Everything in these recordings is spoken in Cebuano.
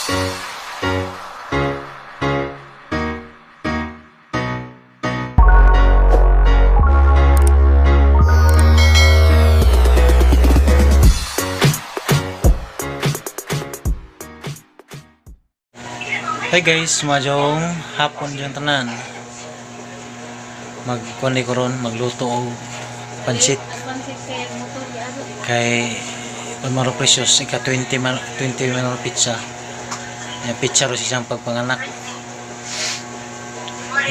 Hi guys, majong hapon dyan tanan. Magkuan ko ron, magluto og pansit kay Maro Precious ika 20 man 20 man pizza. Ya pizza ro siyang pagpanganak.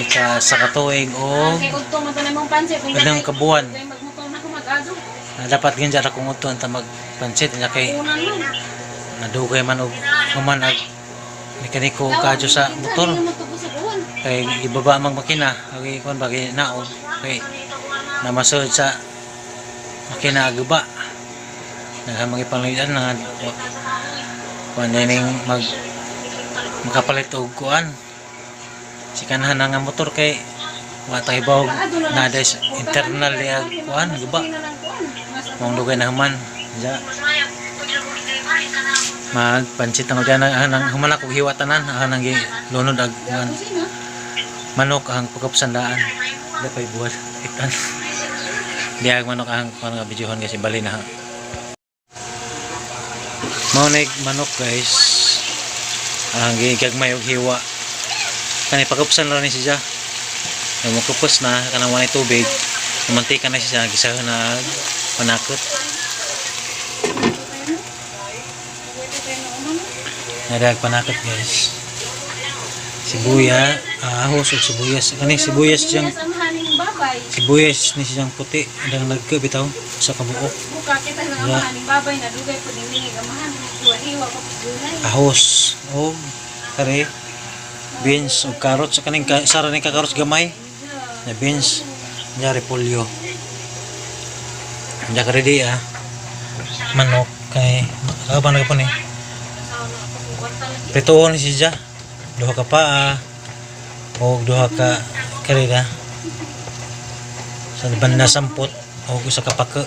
Ika sa katuig og Kay udto man to na imong pansit. Kung Ganang kabuan. Kay magmotor na ko mag-ado. Na dapat ganyan akong uton ta magpansit nya kay Unan man. nadugay man og human ag mekaniko og kadyo sa motor. Hindi mo tubo sa uwan. Kay ibaba mang makina agi kuan ba naog kay namasod sa makina aguba naghamang ipanglitan na kuan ning mag makapalit og kuan si kanhan nga motor kay wa tay bawg na des internal diya kuan guba mong dugay na human ja magpansit ang dyan ang human ako hiwa tanan ang gi lunod ag kuan manok ang pagkapsandaan di pa ibuhat itan diag manok ang kuan nga videohon kasi bali na mao na manok guys ang gigagmay og hiwa kani pagkapsan ra ni siya yung mukupos na kanang walay tubig mantika na siya gisahon na panakot nadag panakot guys sibuya ahos ug sibuyas kani sibuyas siyang Sibuyas ang haning babay. sibuyas ni siyang puti ang nagka bitaw sa kabuok. Buka kita ng amahan ning babay na dugay pud ning lingig amahan hiwa-hiwa pa pud gulay. Ahos og kare beans ug carrots kaning ka, sara ni ka carrots gamay na beans nya repolyo nya kare di manok kay kaban na po ni prituhon ni siya duha ka paa og duha ka kare na sa banda sampot og usa ka pake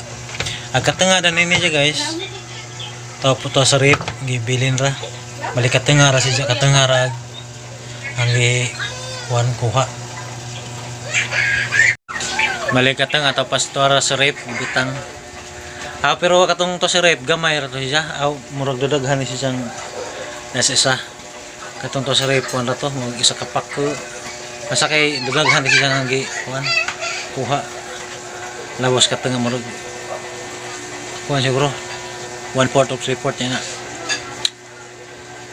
ang katenga dan ini siya guys tapo to sa rip gibilin ra balik katenga ra siya katenga ra ang gi kuan kuha balik katenga tapos to ra sa rip bitang pero katong to sa rip gamay ra to siya aw murag dudaghan ni siya siyang nasa isa katong to sa rip kuan ra to mag isa ka pake basta kay dudaghan ni siya ang gi kuan kuha lawas katenga murag kuan siguro 1/4 of 3/4 niya na.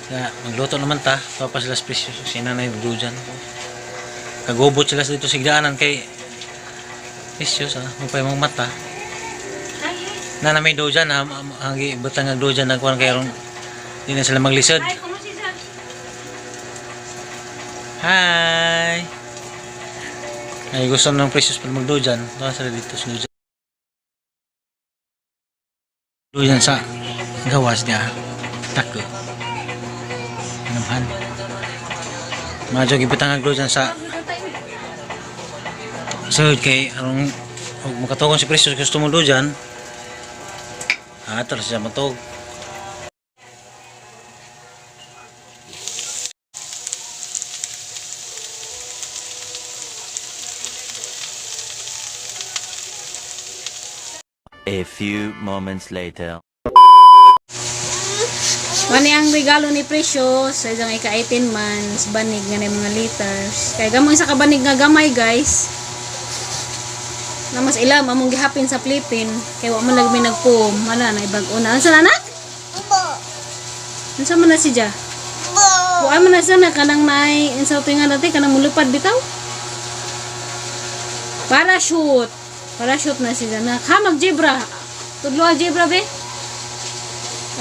Kaya magluto naman ta pa sila sa presyo si nanay dyan kagubot sila sa dito sigdaanan kay precious mapay mong mata na na may do dyan ha ang butang ang do dyan nagkuhan kay aron di na sila maglisod. Ay, kuno siya. Hi, ay gusto ng precious pa magdo dyan doon sila dito sa do dyan sa gawas niya tako namhan medyo gibutang ang dyan sa so kay arong og makatugon si Precious gusto mo do dyan tara siya matog. A few moments later. Mani ang regalo ni Precious sa isang ika 18 months, banig nga na yung mga liters. Kay gamay sa kabanig nga gamay guys. Na mas ilam among gihapin sa Pilipin kay wa man lagi may nagpuom. Wala na ibag una. Unsa na anak? Unsa man na si Ja? Wa man na sana kanang naay unsa to nga dati kanang mulupad bitaw? Parachute. Parachute na si Ja na. Ha mag-zebra. Tudlo ang zebra be.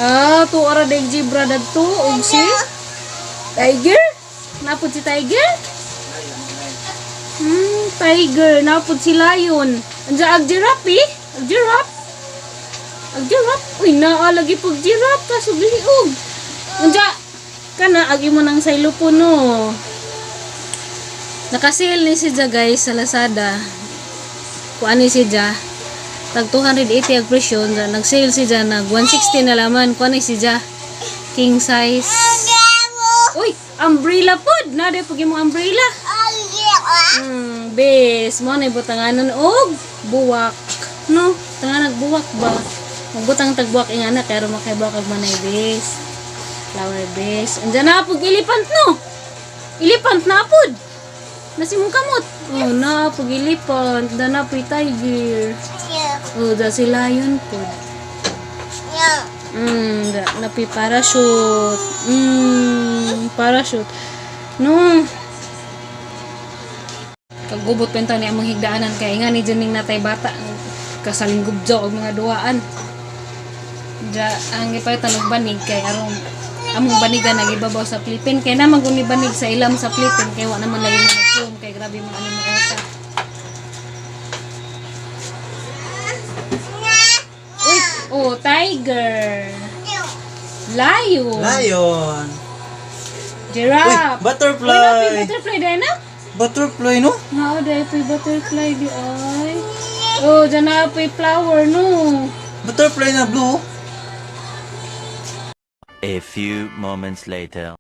Ah, tuara deg zebra dadto og si Tiger? Napod si Tiger? Tiger, napod si Lion. Andiyan ag giraffe eh. Ag giraffe. Ag giraffe. Uy, naa lagi pag giraffe kaso gihiog. Andiyan kana ag imo nang xylophone no. Nakasale ni si Ja guys sa Lazada. Kuan ni si Ja. Tag 280 ang presyo. Nag-sale si Ja nag 160 na laman. Kuan ni si Ja. King size. Umbrella pod. Na di pag imong umbrella. Bes, mo na ibutanganon og buwak. No, tangan buwak ba? Magbutang tagbuwak ingana kay aron makaibaw kag manay bes. Flower bes. Andiyan na pug elephant no. Elephant na pod. Nasi mong kamot. Oh, na pug elephant, da na puy tiger. Oh, da si lion pod. Da, na puy parachute. Parachute. No. Kagubot pa ni among higdaanan kay nga ni Juning natay bata kasaling gubjo og mga duwaan. Ja ang gipalitan og banig kay arong among banigan nagibabaw sa Pilipin kay na maguni banig sa ilam sa Pilipin kay wa naman lagi mo kay grabe mga ano mga uta. Uy, oh tiger. Lion. Lion. Giraffe. Uy, butterfly. Uy, napi butterfly dahil na? Butterfly no? Nao, dahil po'y butterfly di ay. Oh, dyan na po'y flower, no. Butterfly na blue. A few moments later.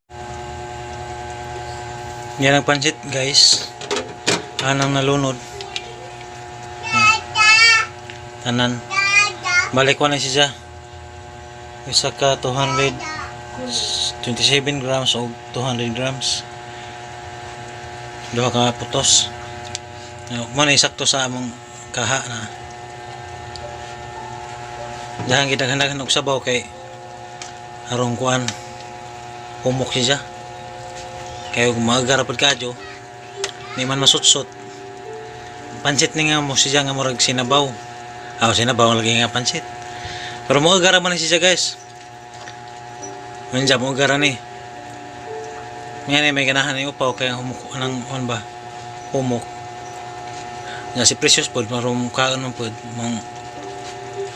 Yan ang pansit guys. Anang nalunod. Yan. Tanan. Balik ko na siya. Isa ka 227 grams o 200 grams. Duha ka putos. Mo na sakto sa among kaha na. Dahan gidaghan-daghan og sabaw kay arong kuan humok siya. Kay ug magarapod kadyo di man masutsot. Pansit ni nga mo siya nga murag sinabaw. Aw sinabaw lagi nga pansit. Pero mo gara man ni siya guys. Minja mo gara ni. Nga ni may ganahan ni upaw kay humok anang kuan ba? Humok. Nga si Precious pod marum kaon man pod mong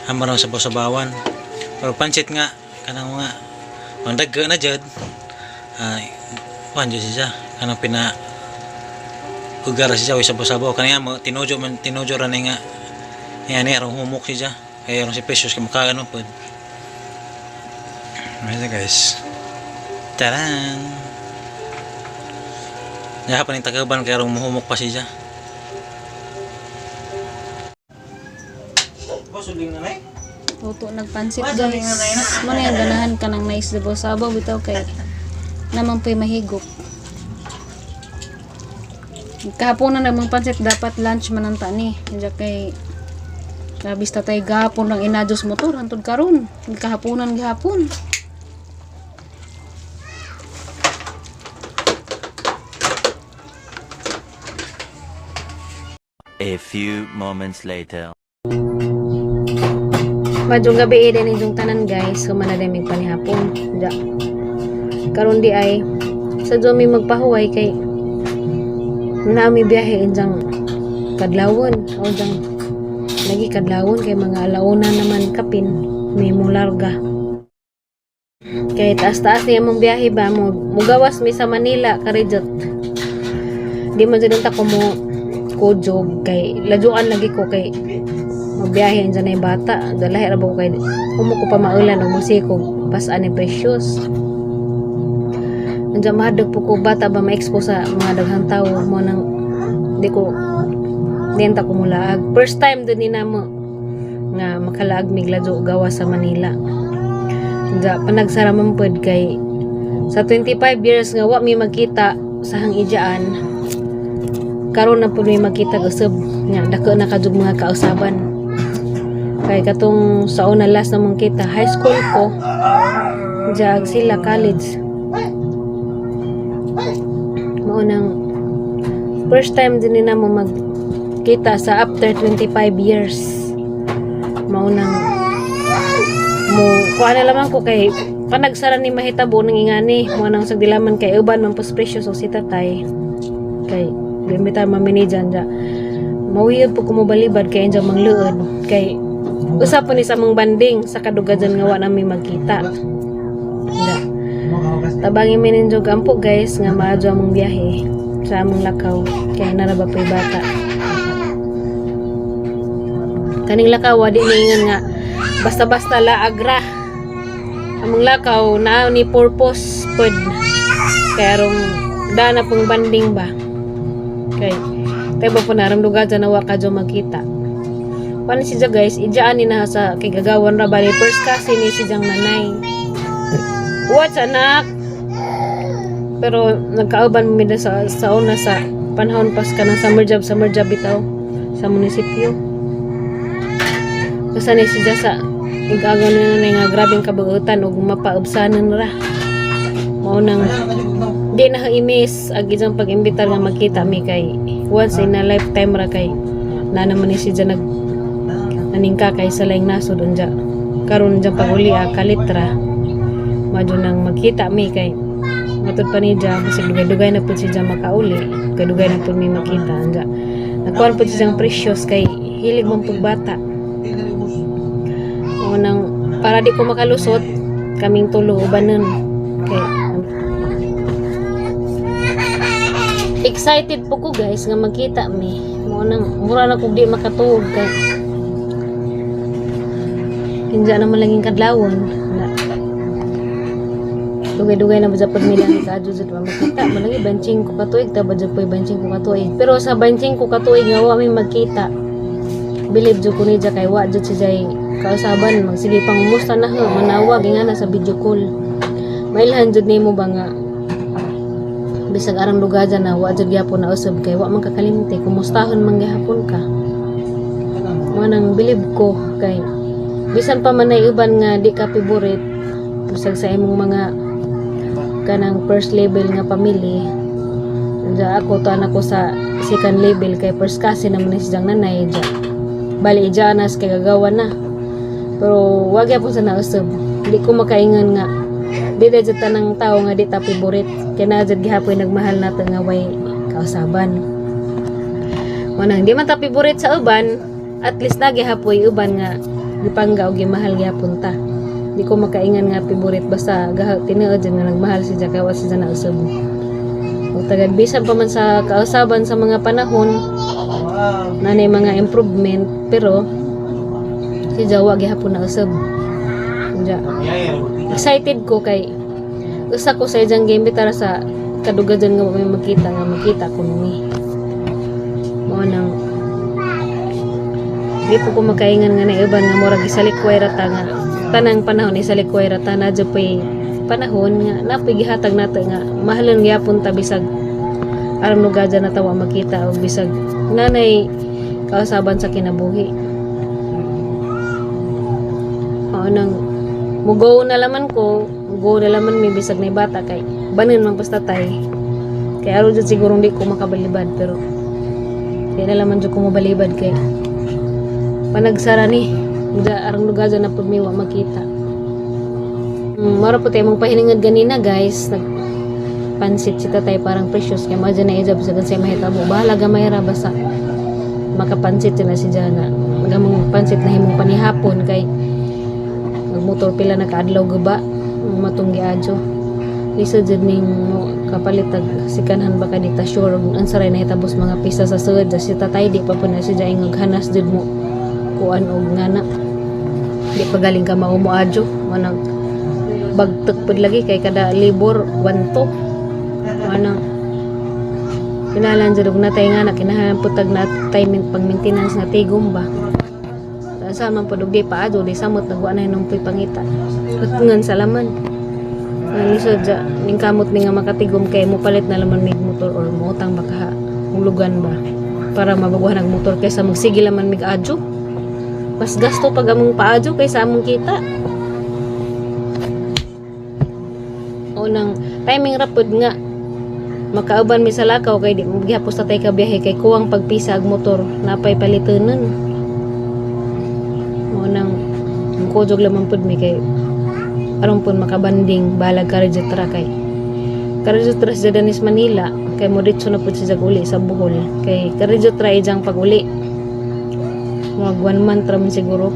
hamaron sa sabawan. Pero pansit nga kanang mga mandagga na jud. Ay, kuan jud siya kanang pina ugara siya o sabaw-sabaw kaniya mo tinujo man tinujo ra ni nga yan ni arong humok siya kaya aron si Precious kay makaano pod. Ayan guys. Taran! Yaha pa ning tagaban kay arong muhumok pa siya. Boss, uling na nay? Luto nagpansit guys. Mo na yung ganahan ka ng nice diba? Sabaw bitaw kay naman po'y mahigop. Kahaponan na mga pansit dapat lunch man ang tani. Diya kay Labis tatay gahapon lang inadjust motor hantod karon. Kahaponan gahapon. A few moments later. Madyong gabi eh, din inyong tanan guys, kumana din mig panihapon. Da. Karon di ay sa mi magpahuway kay nami biyahe injang kadlawon o jang lagi kadlawon kay mga alauna naman kapin may mo larga. Kay taas-taas niya mong biyahe ba mo mugawas mi sa Manila karijot. Di man jud ta ko mo kujog kay lajuan lagi ko kay magbiyahe andyan na yung bata dalahi ra ba ko kay humo ko pa maulan og musiko pasaan ni Precious andyan mahadlok po ko bata ba ma-expose sa mga daghang tao mo nang di ko di ta ko mulaag first time dun ni namo nga makalaag mig ladyo gawa sa Manila. Andyan panagsara man pod kay sa 25 years nga wa mi magkita sa hang ijaan karon na pud mi magkita usab nga dako na kadug mga kausaban kay katong sa una last na mong kita high school ko jag sila college mao nang first time din nila mo magkita sa after 25 years mao nang mo kuha na lamang ko kay panagsara ni mahitabo nang ingani mo nang sagdilaman kay uban man pos presyo so si tatay kay gamitan mamanager dya mawiyod po kumubalibad kay andyan mangluod kay usa po ni sa among banding sa kadugadan nga wa nami magkita. Da. Tabangin mi ninyo gampo guys nga maadyo among biyahe sa among lakaw kay nara ba po'y bata. Kaning lakaw wa di niingon nga basta-basta laagra. Among lakaw naa ni purpose pod. Kay arong dana pong banding ba. Kay tayo ba po na arang lugar dyan na wa ka dyan magkita. Paano siya, guys, ijaan ni na sa kay gagawan ra, bali first kasi ni si Jang nanay. What, anak? Pero nagkauban mi na sa una sa panahon pas ka ng summer job bitaw sa munisipyo. Kasi ni siya sa igagaw na nanay nga grabeng kabuutan ug mapaubsanan ra. Mao nang di na imis ag isang pag-imbitar nga magkita mi kay once in a lifetime ra, kay na naman ni siya nag naningka kay sa laing nasod, unja karon dyan pag-uli ah, kalitra madyo nang magkita mi kay matod pa ni dya kasi dugay-dugay na pud siya makauli, dugay-dugay na pud mi makita. Unja nakuan pud siyang Precious kay hilig mong pagbata. O nang para di ko makalusot, kaming tulo ubanon kay excited po ko, guys, nga magkita mi. Mo nang mura na kog di makatuog kay kinsa naman lang yung kadlawon na dugay-dugay na ba pud mi lang kaadyo jud wa makita. Malagi 25 ka tuig ta ba jud po'y 25 ka tuig, pero sa 25 ka tuig nga wa mi magkita, believe jud ko ni kay wa jud si Jay kausaban, magsige pang umusta na ho, manawag nga na sa video call. Mailhan jud nimo ba nga bisag arang lugar dyan na wa jud gyapon na usab kay wa man kakalimti, kumustahon man gihapon ka. Mo nang believe ko kay bisan pa man ay uban nga di ka favorite bisag sa imong mga kanang first level nga family. Diya ako to anak ko sa second level kay first cousin naman ni siyang nanay diya. Bali ija nas kay gagawa na. Pero wag gyapon sa nausab. Di ko makaingon nga di na jud tanang tao nga di ta favorite. Kay naa jud gihapon nagmahal nato nga way kausaban. Manang di man ta favorite sa uban, at least na gihapoy uban nga gipangga og gimahal gihapon ta. Di ko makaingan nga favorite, basta tinuod jud nga nagmahal si Jack, wa si na usab. Ug tagad bisan pa man sa kausaban sa mga panahon nanay mga improvement, pero si Jawa gihapon na usab. Unya, excited ko kay usa ko sa ijang game tara sa kadugadan nga may makita nga makita ko ni. Mao nang di po ko makaingan nga na iban nga murag isalikway ra ta nga tanang panahon isalikway ra ta, na jud po'y panahon nga napoy gihatag nato nga mahalon gyapon ta bisag aron lugar dyan na tawa makita o bisag nanay kausaban sa kinabuhi. Oo nang mugo na laman ko, mugo na laman mi bisag na bata kay banin man basta tay. Kay aron jud siguro di ko makabalibad, pero di na laman jud ko mobalibad kay panagsara ni da arang lugar dyan na pud mi wa makita. Mara po tayo mong pahiningad ganina, guys. Nag pansit si tatay parang Precious kay mo dyan na ijab sa sa mahitabo. Bahala gamay ra basta makapansit na si Jana. Magamong pansit na himong panihapon kay magmotor pila na kaadlaw gaba ang matong giadyo. Lisod jud ning mo kapalit tag sikanhan ba ka di ta sure og unsa ray nahitabos mga pisa sa sud. Si tatay di pa po na si Jai hanas jud mo kuan og ngana. Di pa galing ka maumo adyo manang bagtek pud lagi kay kada libor 1-2. Manang kinalan jud og natay nga na kinahanglan pud tag natay pang maintenance nga tigom ba. Sa man pud og di pa adyo di samot nagwa na nung puy pangita. Ngan sa laman. Ang lisod ja ning kamot ni nga makatigom kay mo palit na laman mig motor or moutang baka hulugan ba para mabaguhan ang motor kaysa magsige laman mig adyo. Mas gasto pag among paadyo kaysa among kita. O nang timing rapod nga makauban mi sa lakaw kay di mo gihapos tatay ka biyahe kay kuwang pagpisa ag motor napay palitonon. O nang kujog lamang pud mi kay aron pud makabanding balag karejetra kay karejetra sa Danis Manila kay mo ditso na pud siya uli sa Bohol kay karejetra ijang pag-uli mag 1 month ra man siguro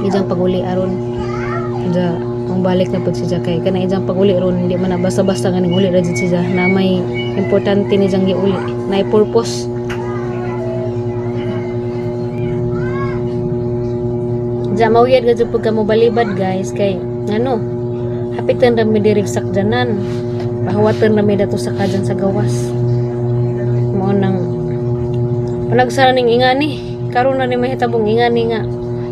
ijang pag-uli aron ja ang balik na pud siya kay kana ijang pag-uli ron hindi man na basta-basta nga ning uli ra jud siya na may importante ni jang giuli na purpose. Ja mauyad ga jud pagka mobalibad, guys, kay ano hapitan ra mi diri sakjanan. Pahuwaton na mi dato sa kadyan sa gawas. Mao nang panagsara ning ingani. Karon na ni mahitabong ingani nga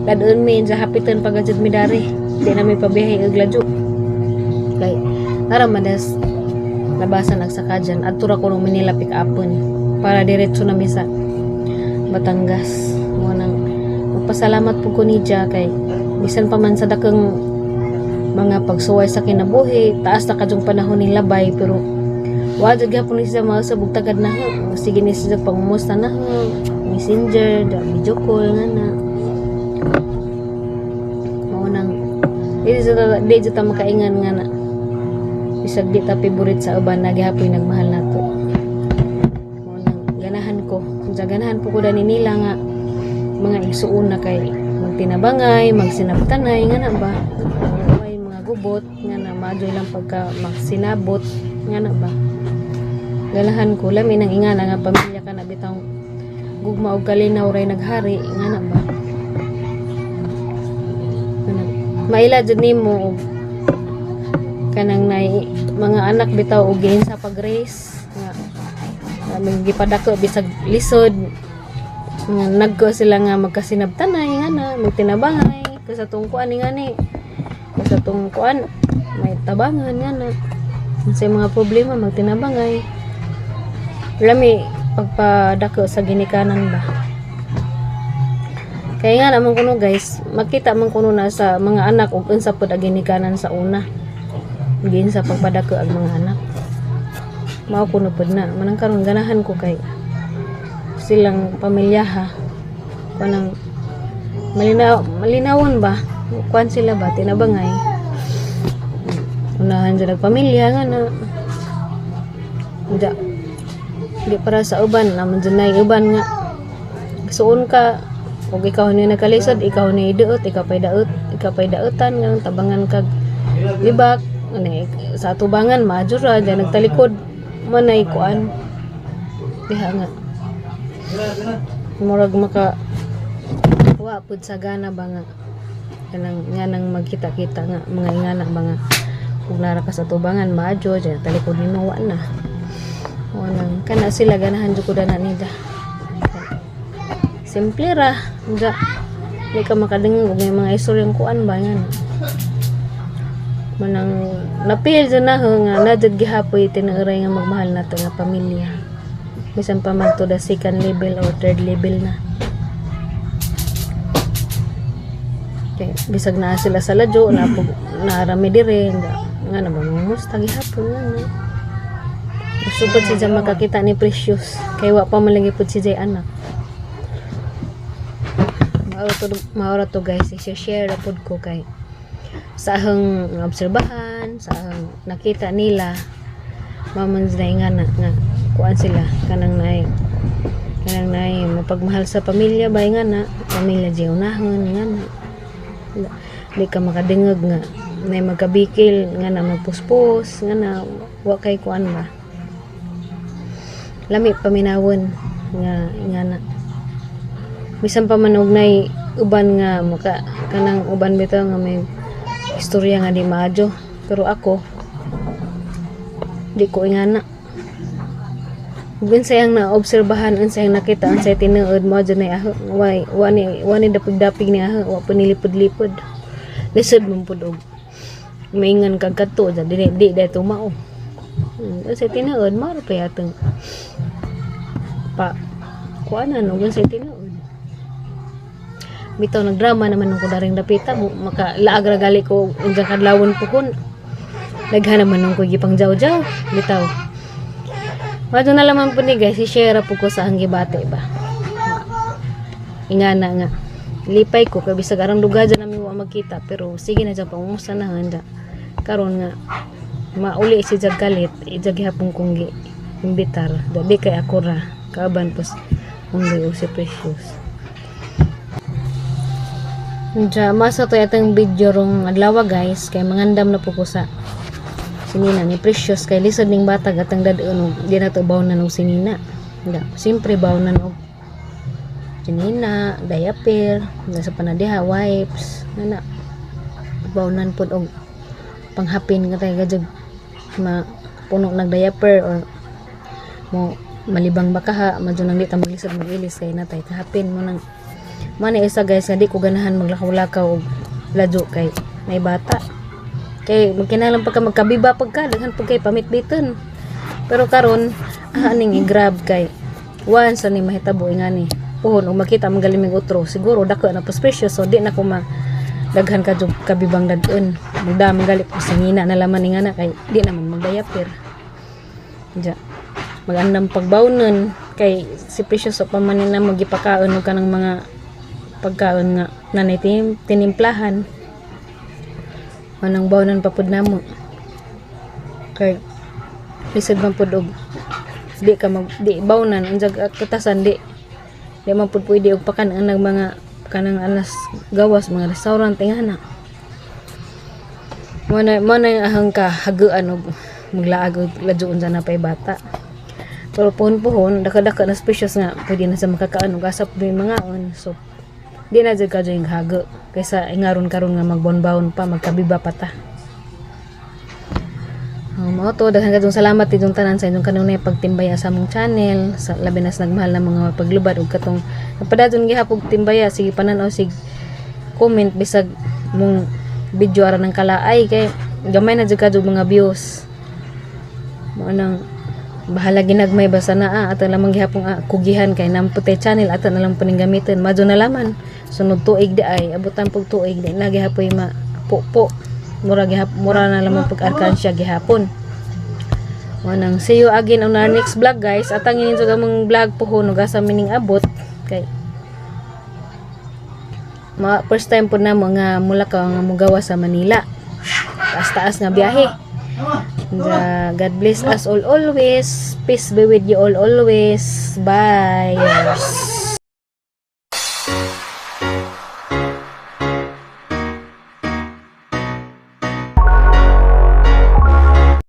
dadun mi sa hapiton pagajud mi dari. Di na mi pabiyahe og ladyo. Kay nara man das labasan nagsakadyan adto ra ko Manila pick upon para diretso na mi sa Batangas. Mao nang magpasalamat po ko niya kay bisan pa man sa dakeng mga pagsuway sa kinabuhi, taas na kadyong panahon ni labay, pero wa jud gihapon ni siya mausab og tagad na ho. Sige ni siya pangumusta na ho, Messenger, da video call nga na. Mao nang di jud ta makaingan nga na bisag di ta favorite sa uban, na gihapoy nagmahal nato. Mao nang ganahan ko. Unsa ganahan po ko dani nila nga mga igsuon na kay magtinabangay, magsinabtanay nga na ba. May mga gubot nga na maajoy lang pagka magsinabot nga na ba. Ganahan ko lami nang ingana nga pamilya ka na bitang gugma og kalinaw ray naghari nga na ba. Kanang maila jud nimo og kanang nay mga anak bitaw og giin sa pag-raise nga aming gipadako bisag lisod nga nagko sila nga magkasinabtanay nga na magtinabangay kay sa tong kuan nga ni kay sa tong kuan may tabangan nga na sa mga problema magtinabangay. Lami pagpadako sa ginikanan ba, kaya nga naman kuno, guys, makita man kuno na sa mga anak ug unsa pud ang ginikanan sa una giin sa pagpadako ang mga anak. Mao kuno pud na manang karon ganahan ko kay silang pamilya ha, kanang malinaw malinawon ba, kuan sila ba, tinabangay, unahan sila pamilya nga na. Di, di para sa uban naman dyan na uban nga suon ka ug ikaw ni nakalisod, ikaw ni duot, ikaw pay daot, ikaw pay daotan nga tabangan kag libak ano, sa atubangan maadyo ra dyan nagtalikod manay kuan diha nga murag maka wa pud sa gana ba nga kanang nga nang magkita-kita nga mga ingana ba nga ug nara ka sa tubangan maadyo dyan talikod nimo, wa na. Wa nang kana sila, ganahan jud ko dana nila. Simple ra nga di ka makadungog og may mga istoryang kuan ba nga na manang napil jud na ho nga na jud gihapoy tinuoray nga magmahal nato nga pamilya bisan pa man to the second level or third level na. Kay bisag naa sila sa ladyo na po naarami dire nga nga na mangumusta gihapon nga na. Gusto pud si Jay makakita ni Precious kay wa pa man lagi pud si Jay anak. Mao ra to, guys, i-share ra pud ko kay sa ahang obserbahan, sa ahang nakita nila maman sila nga na nga kuan sila kanang naay mapagmahal sa pamilya ba nga na pamilya di unahon nga na di ka makadungog nga may magkabikil nga na magpuspos nga na wa kay kuan ba. Lami paminawon nga nga na bisan pa man og nay uban nga maka kanang uban bitaw nga may istorya nga di maadyo, pero ako di ko ingana. Ug unsay ang naobserbahan, unsay ang nakita, unsay tinuod mo dyan ay aho. Way wa ni dapig-dapig ni aho, wa pa nilipod-lipod. Lisod man pud og maingan kag kadto dyan, di di dai tumao. Unsay tinuod mao ra pa yatong pa kuanan ug unsay tinuod. Bitaw nagdrama naman ko daring dapita mo maka laag ra gali ko unjang kadlawon puhon. Daghan naman nung ko gipang jaw-jaw bitaw. Madto na lamang po ni, guys, i-share po ko sa ang gibati ba. Ingana nga. Lipay ko kay bisag arang lugar dyan namin wa magkita, pero sige na dyan pangumusta na handa. Karon nga mauli si Jag kalit, ijag gihapon kong gi imbitar. Dali kay ako ra kauban pos undoy og si Precious. Diya, masa to yatang video rong adlaw, guys, kay mangandam na po ko sa sinina ni Precious kay lisod ning batag atang dad-on og di na to bawnan og sinina. Nga, siyempre bawnan og sinina, diaper, nasa panadiha, wipes, nga na bawnan pod og panghapin nga tayo gadyag ma Puno nag diaper or mo malibang bakaha, madyo nang di ta maglisod mag-ilis kay natay kahapin mo nang mana. Isa, guys, nga di ko ganahan maglakaw-lakaw og ladyo kay may bata, kay magkinahanglan pagka magkabiba, pagka daghan pag kay pamitbiton. Pero karon aning i-grab kay once ani mahitabo ingani puhon og makita man galimig otro, siguro dako na pos presyo, so di na ko ma daghan ka jud kabibang dad-on. Magdami gali ko singina na laman ni nga na kay di naman magdiaper. Ja magandang pagbawnon kay si Precious pa man na magipakaon og kanang mga pagkaon nga nanay tinimplahan, manang bawnon pa pud namo kay lisod man pud og di ka mag di bawnan unsag katasan. Di man pud pwede og pakan ang mga kanang alas gawas mga restaurant ingana. Mo na yung ahang kahagaan og maglaag og ladyoon sa napay bata. Pero puhon-puhon daka-daka na spacious nga pwede na sa makakaon og asa pud may mangaon, so di na jud ka yung hago kaysa ingaron karon nga magbonbawon pa, magkabiba pa ta. Oh, mao to, daghan kadtong salamat inyong tanan sa inyong kanunay pagtimbaya sa among channel, sa labi na sa nagmahal na mga paglubad ug katong napadayon gihapon timbaya, sige panan-aw, sig comment bisag mong video ara ng kalaay kay gamay na jud kadto mga views. Mao nang bahala ginagmay basta naa ato lamang gihapon kugihan kay namputay channel ato na lang puning gamiton. Madyo na laman sunod tuig di ay abutan pug tuig, di na gihapoy ma po mura gihap, mura na lamang pag arkansya gihapon. Mao nang see you again on our next vlog, guys. Atang ini jud among vlog pohon ug asa mining abot kay ma first time po na mga mula ka nga mugawa sa Manila, taas-taas nga biyahe. God bless us all always. Peace be with you all always. Bye.